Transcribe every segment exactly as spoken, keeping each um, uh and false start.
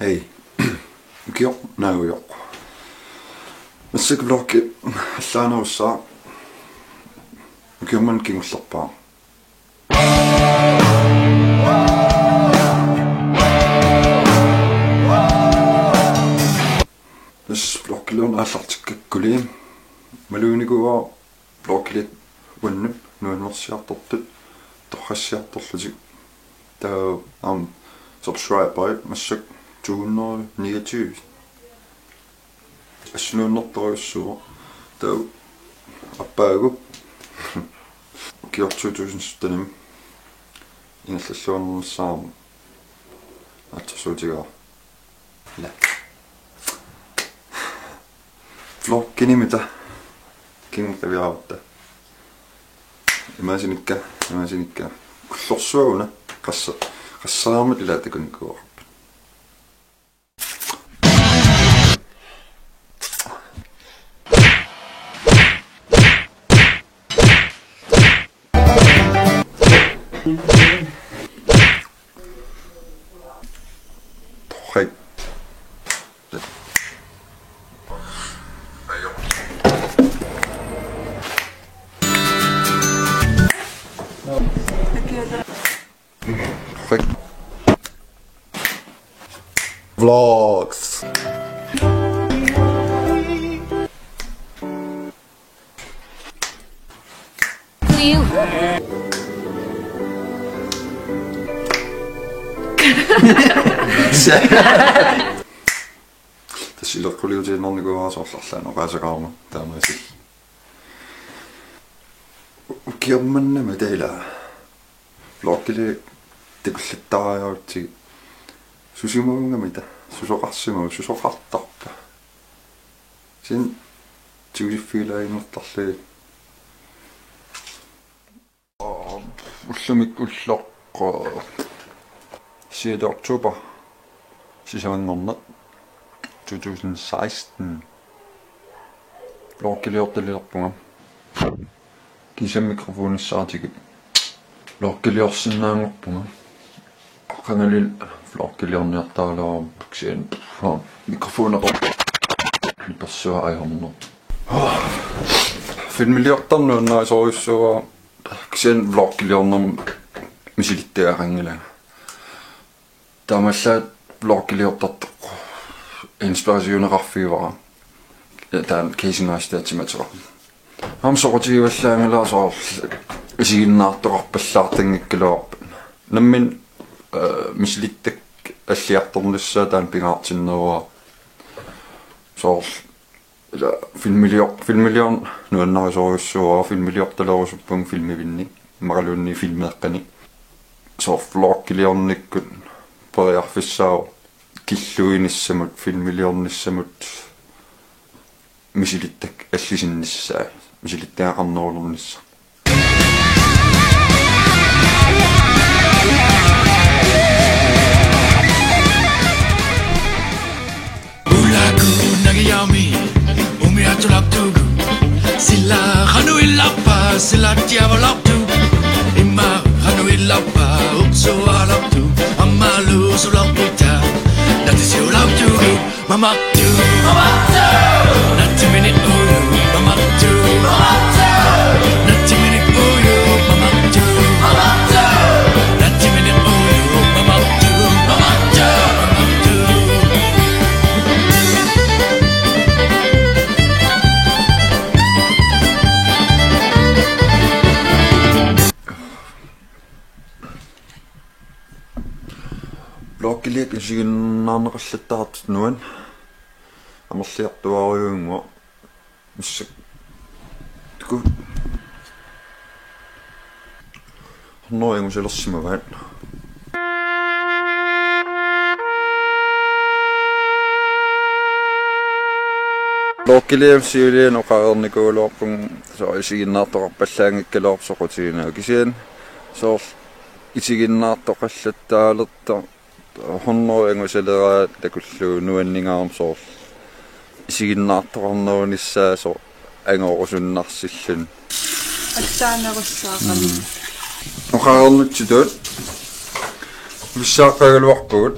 Hej. Ukioq naagujoq. Massakkut vloggi allaanerussaaq. Ukioq manna kingullerpaaq. Tassa vloggiliorneq aallartikkakkuli maluginikuuara vloggiliat uannut nuannersiartortut torrassiartorlutik. Taava aamma subscriberit massakkut to hundrede niogtyve. Assut nuannertorujussuuvoq. Taava aappaagu ukioq to tusind syttenimi ingerlalluarnissaanut aatsorsuutigaara. Ila. Vlogginimita kingorna qiviarutta. Imaasinikka, imaasinikka. Ullorsuaq una qassa-, qassaraarmata ilaat takunikuuarput. Hej. Hej. Vlogs. Tassa ileqquliutiinnarnikuuara soorlu arlaannik oqaaseqarama taamaasillugu. Ukioq mannami taava ila vloggiliaq takullattaariarutsigit susimavungamita, susoqarsimavugut, susoqartarpa. Kisianni tigusiffigilaannartarlugit. Ullumi ulloq, øh, sjette oktober sisamanngorneq to tusind seksten. Vloggiliortalilerpunga. Kiisa mikrofonissaatigut vloggiliorsinnaanngorpunga. Qangali vloggiliorniartaraluarpara kisianni mikrofoneqarpoq. Nipersuaq ajorneq. Filmiliortarneq nuannarisorujussuuara kisianni vloggiliornermut misilittagaqanngilanga. Taamaallaat vloggiliortartoq inspirationeqarfigivara. Taanna Casey Neistat timateqarpoq. Aamma soqutigivallaanngilara soorlu isiginnaartoqarpallaartanngikkaluarpat. Nammineq, øh, misilittakkat alliartornissaat taanna pingaartinneruara. Soorlu ila filmilior-, filmiliorneq nuannarisorujussuuara, filmiliortalerusuppunga filmivinni, imaluunniit filmeeqqani. Soorlu vloggiliornikkut periarfissaavoq killuinissamut, filmiliornissamut misilittakkat allisinnissaat, misilittagaqarnerulernissaat. Ulaku nagiami umiatulaptugu. Sila qanoq illarpa, sila tiavalartu. Imma qanoq illarpa, uksualartu. Ammalu sularpita, natisiulartugu. Mamartu, mamartu. Natsimini uyu, mamartu, mamartu. Natsimini uyu, mamartu, mamartu. Natsimini uyu, mamartu, mamartu, mamartu. Vloggiliakka isiginnaarneqallattaartut nuann. Amerliartuaarujuunnguaq. Massakkut hundrede angusalersimavaat. Vloggiliami siuliani oqareernikuugaluarpunga soorlu isiginnaartoqarpallaanngikkaluarpoq soqutiginagit. Kisianni soorlu isiginnaartoqallattaalertoq hundrede angusaleraat takullugu nuanningaarmat soorlu isiginnaartoqarnerunissaa soorlu angorusunnarsilluni. Allaanerussaaqami. Mm. Oqareernutsitut pissaaqqagaluarpugut.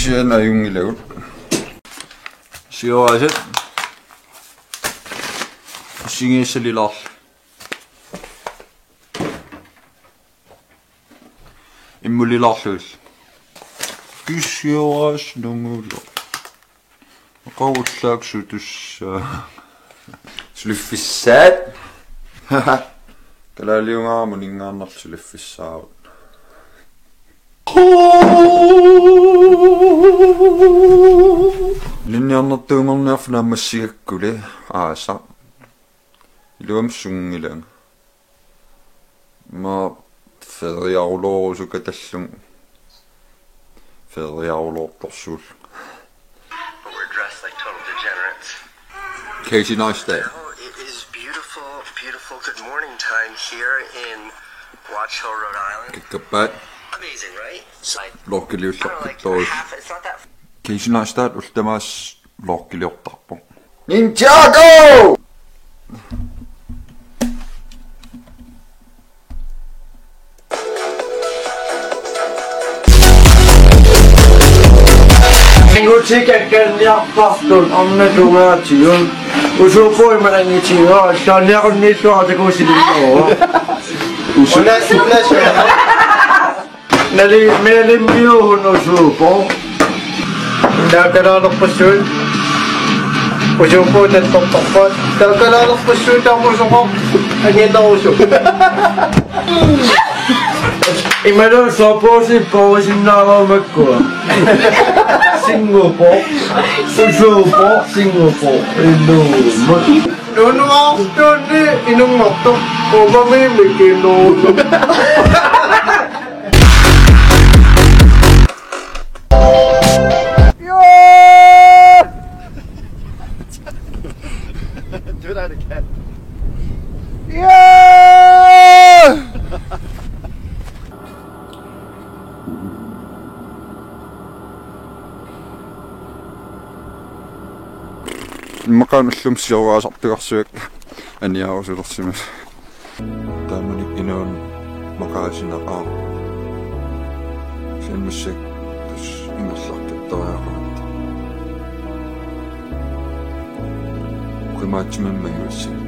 Sian ajunngilaq. Siorasat. Singiissalilaarlu. Immulilaarlugit. Kisioras nungulu. Qaullaaksutussa. Suliffissaat. Kalaaliungaarmut ingaannarlu suliffissaarut. Ilinniarnertuunngorniarfik naammassigakkuli aasaq. Iluamik sunngilanga. Ima feriaruloorusuka tallugu. Feriaruloortorsuullunga. But we're dressed like total degenerates. Casey Neistat. Oh, it is beautiful, beautiful good morning time here in Watch Hill, Rhode Island. Kikkappaat. Amazing, right? It's like, I don't know, like, vloggiliullaqqittorujussuit. Half, it's not that. Casey Neistat ultimaas vloggiliortarpoq. Ninjago! Ingutikakkanniarpartut arnatugaatigut. Usuupuimananngitigaa, allaaniarunniittuara takuusilinnguuvoq. Usu-, una, una, una. Nali meelimmiuhun usuupoq. Taakkalaalerpassuit. Usuupugut tattortarpaat. Taakkalaalerpassuit tamusoqoq. Angilarusu. Imalu sopuusi porusinnaarumakkua. Singupoq. Usuupoq, singupoq. Iluumut. Nunuartuunni inunngortoq. Upami mikinuunut. Do that again. Yeah! Immaqa ullumi sioraasartugarsuakka aniarusulersimasoq. Taamanikkut inuuneq maqaasinaqaaq. Kisianni massakkut tassa ingerlaqqittoriaqarput. Oqimaatsimammi majuassavat.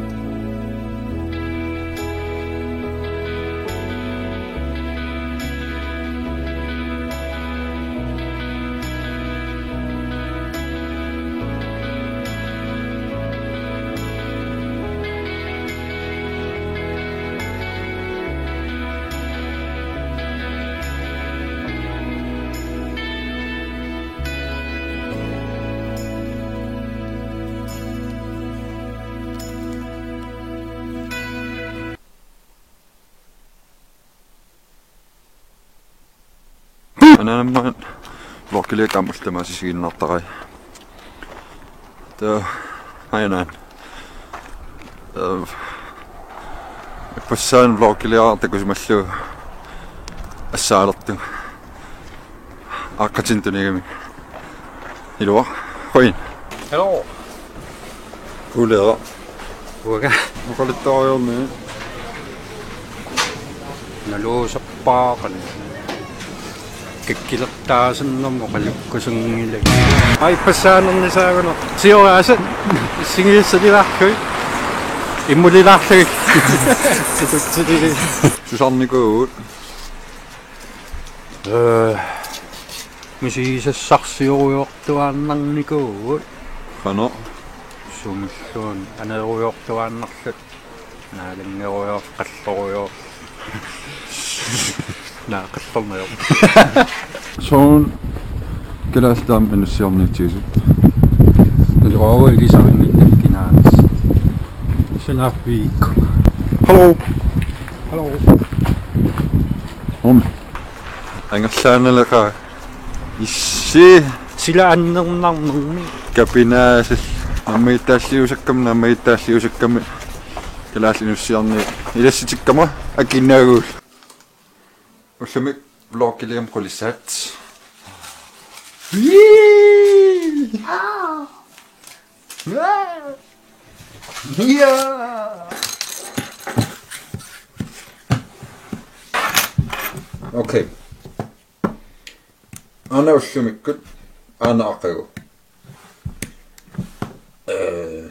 Anaanammat vloggiliakka aamma ullut tamaasa isiginnaartarai. Taava, ajanaan. Taava, ippassaq vloggiliaq takusimallugu assaalertunga. Aaqqatinut tunigamik. Ilua. Qujan. Hello. Kuulera. Uanga. Oqaluttuariarnani. Naluusarpaaqan. Kakkilertaasannermut oqalukkusunngilanga. Ai, ippassaanernisaagunarpoq. Sioraasat. Singiissalilaarlugit. Immulilaarlugit. Tutsili. Susarnikuuvugut. Ee, misigisassarsiorujortuaannarnikuuvugut. Qanoq? Sumilluunniit aneerujortuaannarluta. Naalanngerujoor, qallerujoor. Naa, qallernajoor. Soorlu kalaallit aamma inussiorniutigisut. Naluara ilisarinnginnakku kinaanissaq. Sanaaffiikku. Hello. Hello. Om. Angerlaannaleqaaq. Issi. Sila annernarnermi. Kapinaasat. Nammigittaalliusakkami, nammigittaalliusakkami. Kalaallit inussiarniit ilassitikkama akinagul. Ullumi vloggiliami qulissaat. Ii! Aa! Aa! Ja! Okay. Aana ullumikkut Aana aqagu. Eh,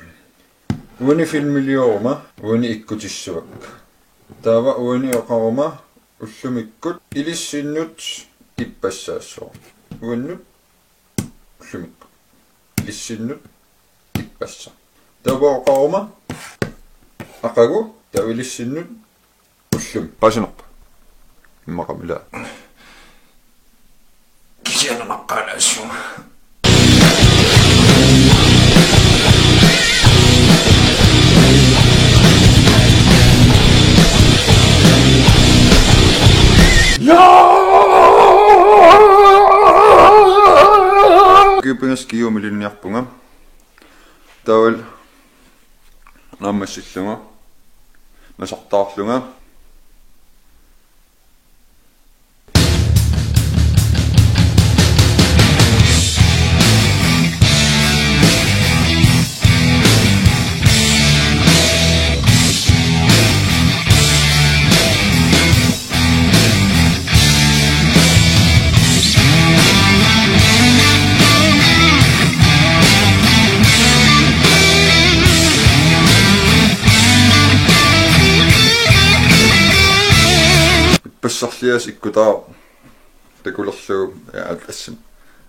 uani filmilioruma, uani ikkutissavakka. Taava uani oqaruma ullumikkut ilissinnut ippassaassaaq. Uannut ullumikkut ilissinnut ippassaq. Taava oqaruma aqagu, taava ilissinnut ullumi. Paasinarpa? Immaqa ila. Kisianni naqqaalaassuunga. Kipingas kiumilinniarpunga. Taavalu naammassillunga. Nasartaarlunga. Ippassarlias ikkutaa takulerlugu, ja, aatsaat.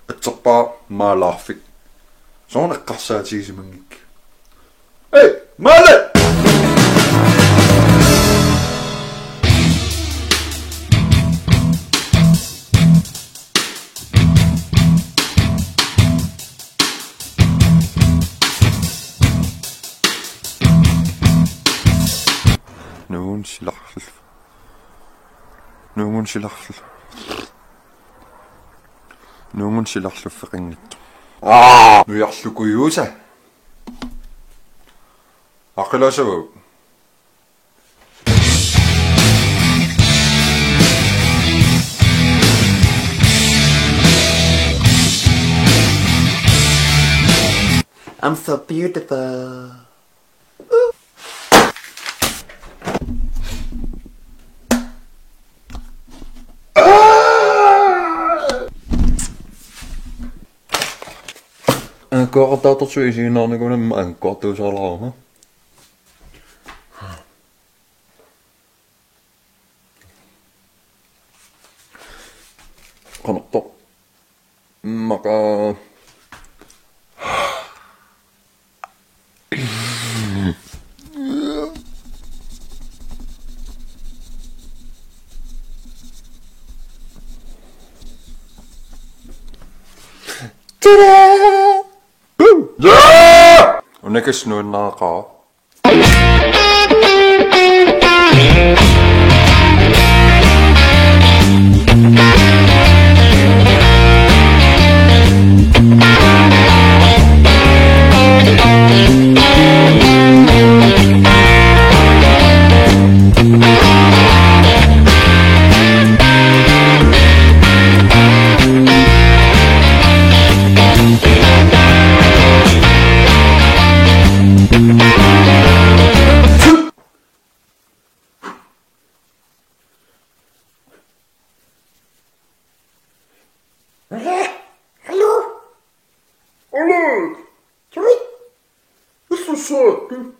Atserpaa maalaarfik. Soorlu eqqarsaatigisimanngikkiga. Hej, Maale! Nuun silarlul. Nuun silarlul. Nuun silarluffeqanngitsoq. Aa! Nujarlukujuusa. Aqilaasavut. I'm so beautiful. Angukkuartaartorsuit isiginnaarnikuugama angukkuartuusaarlaaruma. Qanortoq. Immaqa. Tada! Boom! Yeah! Unakas nuannaaqaaq. Hallo? Hallo? Sorry? What's the song?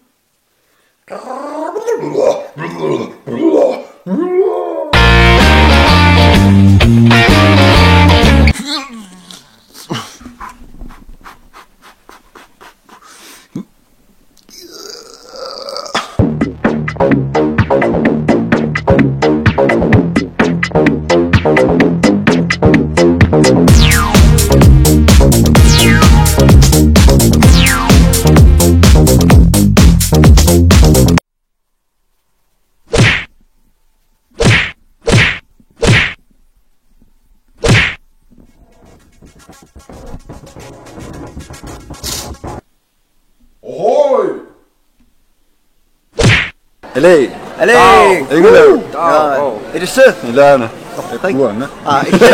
Ohoi! Ele! Ele! Tau! Engla! Tau! Aa, oh. Ilisse! Ilaana. Thank you. Uanga. Aa, ilisse.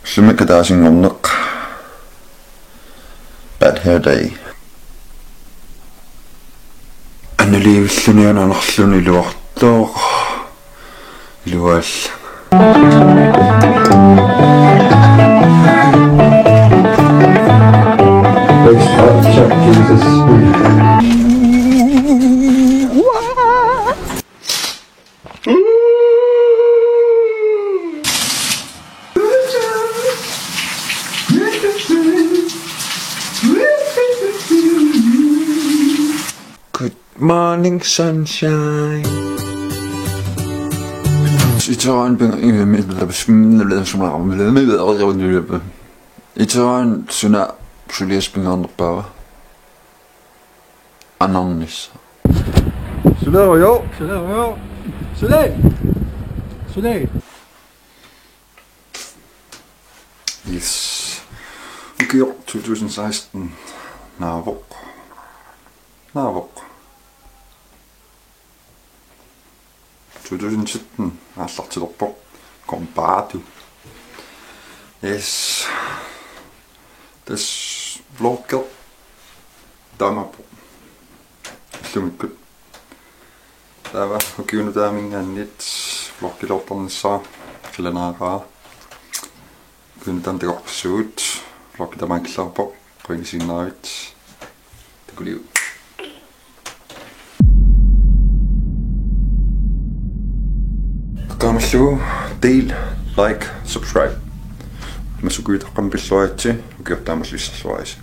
Ullumi kataasinngorneq. Bad Hair Day. Anna Liivilluni anarluni iluartoq. Iluaalla. Good morning, sunshine. Iteraan ping-, iteraan suna suliassaq pingaarnerpaava? Anarnissaq. Suleerujoq. Suleerujoq. Sulee. Sulee. Yes. Ukioq two thousand sixteen. Naavoq. Naavoq. Two thousand seventeen aallartilerpoq. Kompaatu. Yes. Tassa vloggi taamaappoq. Illumikkut. Taava ukiup nutaaminngaanniit vloggiloortarnissaa qilanaaqaaq. Ukiup nutaamik takoqqissaagut. Vloggi tamaat killilerpoq. Qujanaq isiginnaaravit. Takuliuk. Taamaallugu del, like, subscribe. Massakkut taqqamma pilluaritsi, ukiorlu taamaallugu illersuarisi.